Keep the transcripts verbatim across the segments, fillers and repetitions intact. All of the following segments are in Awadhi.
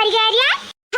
अरे, अरे,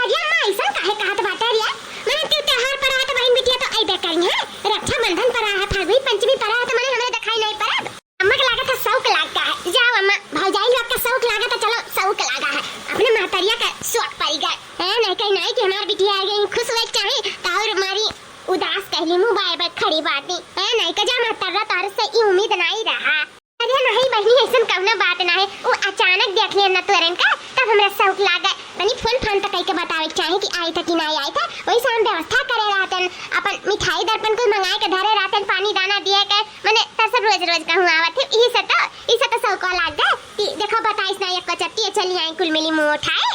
अरे अम्मा, अइसन काहे कहत बाटे रे? मने त्योहार पर आए त बहिन बिटिया तो अइबे करी है, रक्षाबंधन पर आए है, फगुई पंचमी पर आए है, तो मने हमरे देखाई नाहीं परब? अम्मा के लागत है शौक लाग गा है। जाओ अम्मा, भौजाई लोग का शौक लागत है, चलो शौक लागा है। अपने महतरिया का शौक पड़ी गए। हैं, नाहीं कहीं नाहीं कि हमार बिटिया आ गई, खुश होए के चाही, तो और हमारी उदास कहली मुँह बाय बाय खड़ी बाटी। हैं, नाहीं का जा महतर्रा, तोहरे से ई उम्मीद नाहीं रहा। अरे नाहीं बहिनी, अइसन कउनो बात नाहीं है। उ अचानक देख लिया ना तोरन का, तब हमरा शौक लागे। तनी फोन फान त कइके बतावे के चाही कि आई था कि नाहीं आई था। वही से हम व्यवस्था करे रहतन, अपन मिठाई दर्पण कुल मंगाए के धरे रहतन, पानी दाना दिए के, मने तरसब रोज रोज कहूँ आवत है, इही से तो, इही से तो शौक लाग गए कि देखो बताइस ना एक चट्टी चली आई कुल मिली मुँह उठाए।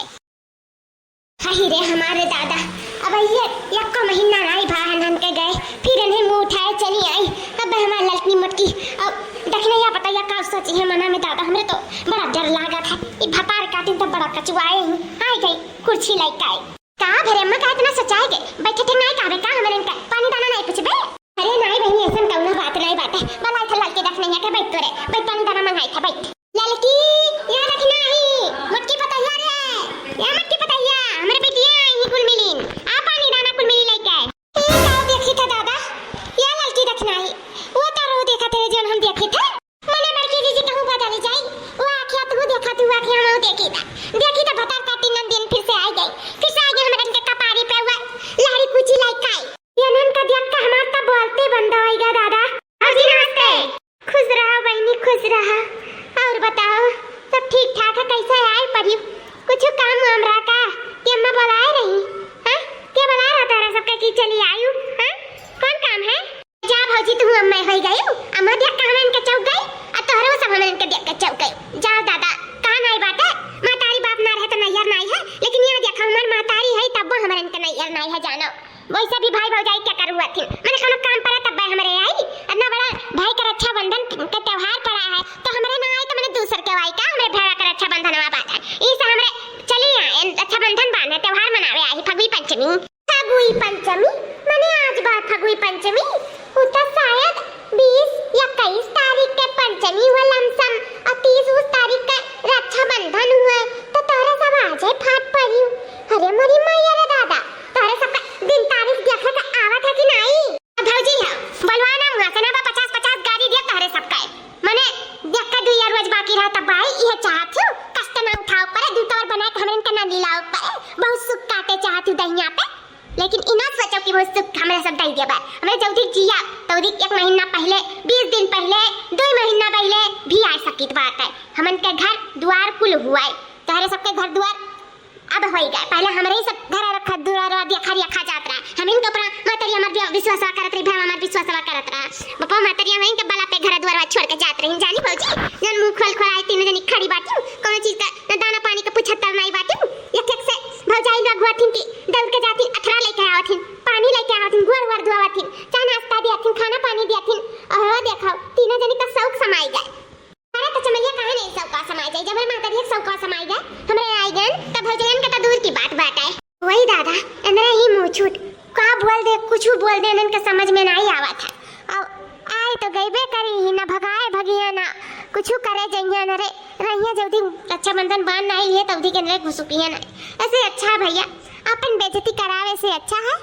हही रे हमारे दादा, अब ये यक्को महीना नाहीं भा हनहन के गए, फिर इन्हें मुँह उठाए चली आई। अब हमार ललकनी मोटकी, अब देखने या पता या का सोची है मना में दादा, हमरे तो बड़ा डर लागत है। ई भतार काटिन तो बड़ा कचुआए ही, आई गई कुर्सी लइके आई। का भरे अम्मा का इतना सचाए के बैठे थे, नाहीं कहबे का हमरे इनका पानी दाना नाहीं पूछबे? अरे नाहीं बहिनी, अइसन कउनो बात नाहीं बाटे। बला इधर ललकी देखने या के बैठ तोरे, बैठ पानी दाना मंगाई था, बैठ। ललकी, या देखना ही, मोटकी पतोहिया रे, या मोटकी पतोहिया, हमरे बिटिया आई ही कुल मिलिन, आ पानी दाना कुल मिली लइके। ई का देखी था दादा, या ललकी देखना ही, वो तारो देखा थे जौन हम देखी थे। मने बड़की जीजी कहूँ बदल जाई, वो आँखिया तू देखा तू आँखिया हम देखी था, देखी था भतार काटी नंदिन फिर से आई गई, फिर से आई गई हमरे इनके कपारी पे हुआ, लहरी पूछी लइके आई। ये नन का देख के हमार तो बोलते बंद होइगा दादा। भौजी नमस्ते। खुश रहा बहिनी, खुश रहा। और बताओ, सब ठीक ठाक है? कैसे आए परी? कुछ काम वाम रहा का? कि अम्मा बुलाए रही? हाँ? के बुलाए रहा तारा सबका कि चली आयु? हाँ? कौन काम है? जा भौजी, तू अम्मा होई गई, अम्मा देख के हमन के चौक गई, आ तोहरो सब हमन के देख के चौक गई। जा दादा, कहाँ नाई बाटे? महतारी बाप ना रहे तो नैहर नाई है, लेकिन यहाँ देखा हमार महतारी है, तब वो हमन के नैहर नाई है, जानो। वैसे भी भाई भौजाई के करू हथिन, मने कोनो काम पड़े तब भाई हमरे आई। इतना बड़ा भाई का रक्षाबंधन के त्योहार पड़ा है, तो हमरे ना आई तो मने दूसर के आई का, हमरे भरा का रक्षाबंधन बांधे। ई से हमरे चली आए, रक्षाबंधन बांधे, त्योहार मनावे आई, फगुई पंचमी। फगुई पंचमी? मने आज बार फगुई पंचमी? उ तो शायद बीस या इक्कीस तारीख के पंचमी हुआ लमसम, और तीस उस तारीख के रक्षाबंधन हुआ, तो तोहरे सब आजे फाट पड़ी। अरे मोरी मैया रे दादा, तोहरे सबका दिन तारीख देखे के आवत है कि नाई? अब भौजी है, बोलवा ना मुँह से ना, बा पचास पचास गारी दिया तोहरे सबका। मने देख के दुइया रोज बाकी रहा तब भाई, ये चाहत हूँ, कष्ट ना उठाओ पड़े, दू तवर बना के हमरे इनका ना लीलाओ पड़े, बहुत सुख काटे चाहत हूँ दहिया पे, लेकिन इना सोचो कि बहुत सुख हमरा सब दई दिया बा। हमरे जल्दी जिया, तौरी एक महीना पहले, बीस दिन पहले, दो महीना पहले भी आ सकित बात है। हमन के घर दुआर कुल हुआ है, तोहरे सबके घर दुआर अब होई गए, पहले हमरे ही सब घर रखा, दुआर रखा, देखा, रखा जात रहा। हम इनके ऊपर महतरिया हमार वि-, विश्वासवा करत रही, भाई हमार विश्वासवा करत रहा। बापा महतरिया हम इनके बला पे घर दुआरवा छोड़ के जात रही, जानी भौजी, जौन मुँह खोल खोल आई तीनों जनी खड़ी बाटी, कोनो चीज का न दाना पानी का पूछत तर नाई बाटी। एक एक से भौजाई लोग हुआ थीन कि दौड़ के जाती, अथरा लेके आवत थीन, पानी लेके आवत थीन, गोड़ वोड़ धोवत थीन, चाय नाश्ता दिया थीन, खाना पानी दिया थीन। और देखो, तीनों जनी का शौक समाई गए। अरे तो चमेलिया काहे नहीं शौका समाई जाए? जब हमारे महतारी के शौका समाई गए, हमरे आई गन, तब भौजयन के तो दूर की बात बाटे। वही दादा, इनरे ही मुँह छूट, का बोल दे, कुछ बोल दे, इनन के समझ में नहीं आवत है। और आए तो गईबे करी ही, ना भगाए भगिया, ना कुछ करे जइया, न रे रहिया, जब दिन रक्षाबंधन बांध नहीं लिए, तब दिन के इनरे घुसुकिया नहीं। ऐसे अच्छा है भैया, अपन बेइज्जती करावे से अच्छा है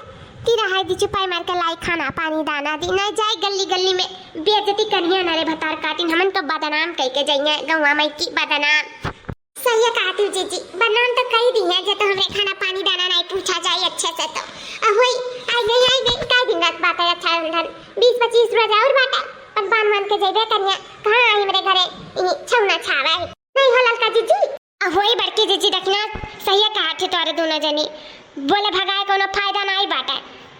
कि रहाई दी चुपाई मार के लाई खाना पानी दाना दी, ना जाए गल्ली गल्ली में बेइज्जती करिया ना रे भतार काटिन, हमन तो बदनाम कई के जइया गौवा में की बदनाम। सही कहा तू जीजी, बदनाम तो कई दी है, जे तो हमरे खाना पानी दाना नहीं पूछा जाए अच्छे से तो। अ होई, आई गई, आई गई, कई दिन रात बात है, अच्छा रंधन, बीस पच्चीस रोज और बाटे, पर बान मान के जइबे करिया, कहाँ आई मेरे घरे, ई छौना छावा है। नहीं हो ललका जीजी, अब वही बड़की जीजी देखना, सही कहा थे तोरे दोनों जनी। बोले भगाए कोनो फायदा नाई बाटे।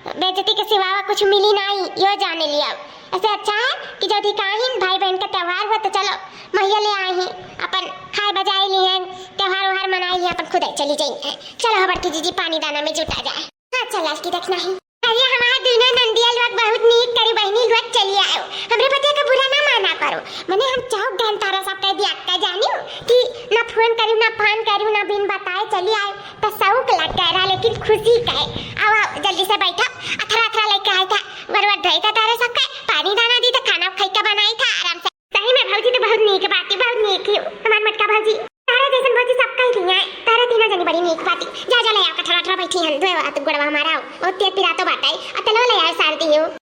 बेइज्जती के सिवावा कुछ मिली नाई, यो जाने लिया। ऐसे अच्छा है कि जदी काहिन भाई बहन का त्योहार हुआ तो चलो महिया ले आई ही, अपन खाए बजाए लिए, त्योहार व्योहार मनाई ही, अपन खुदे चली जाई। चलो हो बड़की जीजी पानी दाना में जुटा जाए। हाँ, चल, आज की रखना है। अरे, हमार दुनो नंदिया लोग बहुत नीक करी, बहिनी लोग चली आयो। हमरे बतिया का बुरा ना माना करो। मने हम चौक गन तारा सब कह दिया, का जानियो कि ना फोन करू, ना फान करू, ना बिन बताए चली आयो। तो शौक लग गया रहा, लेकिन खुशी का है। आओ, आओ, जल्दी से बैठो। अथरा, अथरा लेके आए था, गरवर धोए था तारा सब का, पानी दाना दी था, खाना खाई का बनाई था, आराम से। सही में भौजी तो बहुत नीक बाटी, बहुत नीक ही हमार मटका भौजी। तारा जैसन भौजी सब कह दिया है, तारा तीनों जनी बड़ी ठीक बाटी, जा, जा, ले आओ, कठरा, कठरा बैठी हन, धोए हाथ गोड़वा हमार, आओ, बहुत तेज पिरातो बाटे, आ तेलवा ले आओ, सार दियो।